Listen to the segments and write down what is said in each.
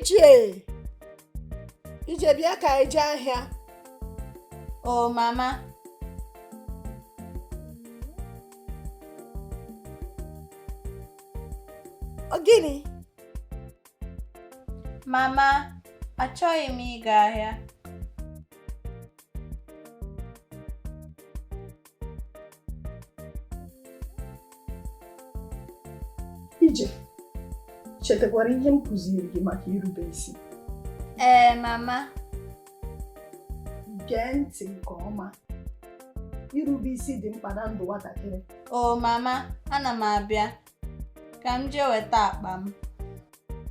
Ije! Ije, bịa ka anyị jee ahịa. O mama. Ọ gịnị? Mama, achọghị m ịga ahịa. Ije, chetakwara ihe m kụziri gị maka irube isi. Ee, mama. Gee ntị nke ọma. Irube isi dị mkpa na ndụ nwatakịrị. O mama, ana m abịa. Ka m jee weta akpa m.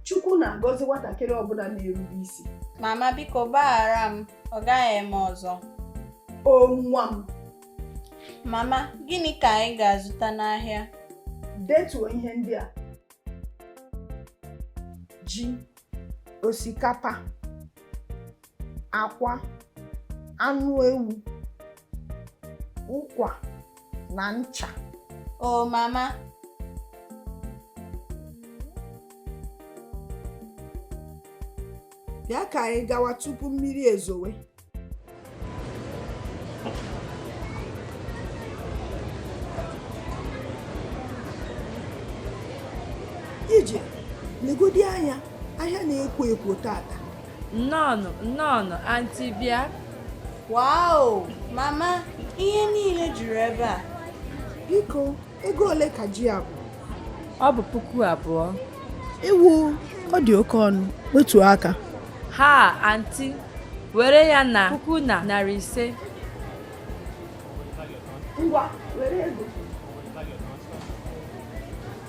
Chukwu na-agọzi nwatakịrị ọbụla na-erube isi. Mama, biko gbaghara m, ọ gaghị eme ọzọ. O nwa m. Mama, gịnị ka anyị ga-azụta n'ahịa? Detuo ihe ndị a: ji, osikapa, akwa, anụ ewu, ụkwa na ncha. O mama. Bịa ka anyị gawa tupu mmiri ezowe. Ije, legodi anya, ahịa na-ekwo ekwo tata. Nnọọnụ, nnọọnụ, Aunty bịa. Wow! Mama, ihe niile juru ebe a. Biko, ego ole ka ji a bụ? Ọ bụ 2000. Ewo, ọ dị oke ọnụ. Wetuo aka. Ha, Aunty, were ya na 1500. Ngwa, were ego.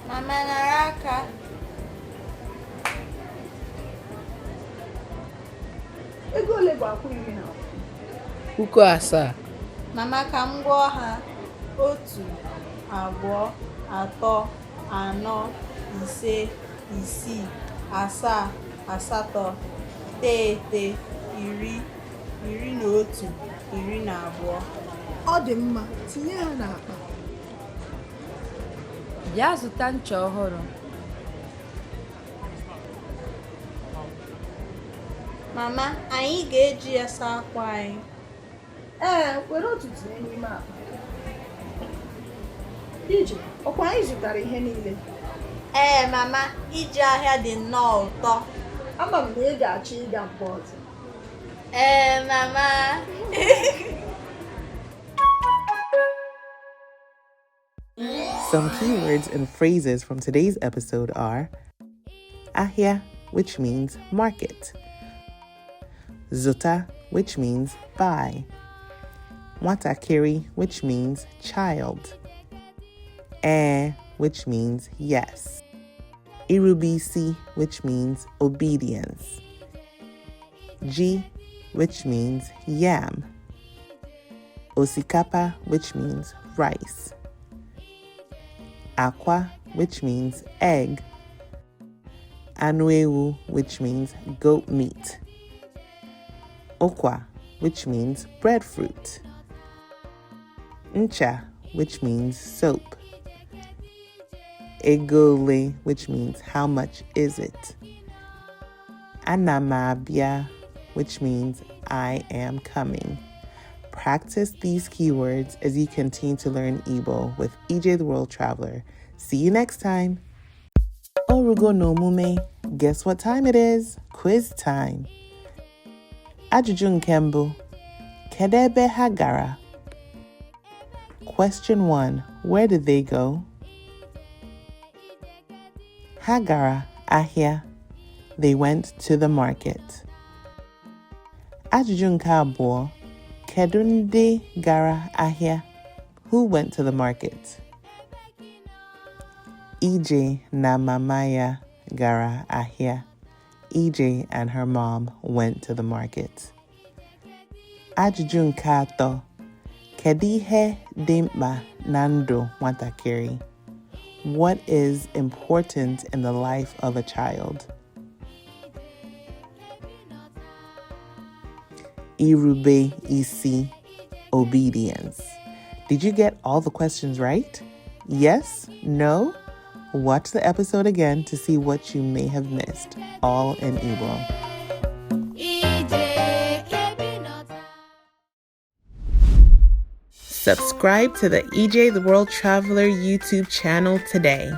Mama, nara aka. Ego ole bụ akwa 12? 7000. Mama, ka m gụọ ha. 1, 2, 3, 4, 5, 6, 7, 8, 9, 10, 11, 12. Ọ dị mma, tinye ha n'akpa. Bịa zụta ncha ọhụrụ. Mama, anyị ga-eji ya saa akwa anyị. Ee, were otu tinye n'ime akpa. Ije, ọkwa anyị zụtara ihe niile? Ee, mama, ije ahịa dị nnọọ ụtọ. Ama m na ị ga-achọ ịga mgbe ọzọ. Ee, mama. Some keywords and phrases from today's episode are ahịa, which means market, zụta, which means buy, nwatakịrị, which means child, ee, which means yes, irube isi, which means obedience, ji, which means yam, osikapa, which means rice, akwa, which means egg, anụ ewu, which means goat meat, ụkwa, which means breadfruit, ncha, which means soap, ego ole, which means how much is it, ana m abịa, which means I am coming. Practice these keywords as you continue to learn Igbo with Ije the World Traveler. See you next time. Orugo no omume. Guess what time it is? Quiz time. Ajụjụ nke mbụ. Kedu ebe ha gara? Question 1. Where did they go? Ha gara ahịa. They went to the market. Ajụjụ nke abụọ. Kedu ndị gara ahịa? Who went to the market? Ije na mama ya gara ahịa. Ije and her mom went to the market. Ajụjụ nke atọ. Kedu ihe dị mkpa na ndụ nwatakịrị? What is important in the life of a child? Irube isi, obedience. Did you get all the questions right? Yes? No? Watch the episode again to see what you may have missed, all in Igbo. Subscribe to the EJ the World Traveler YouTube channel today.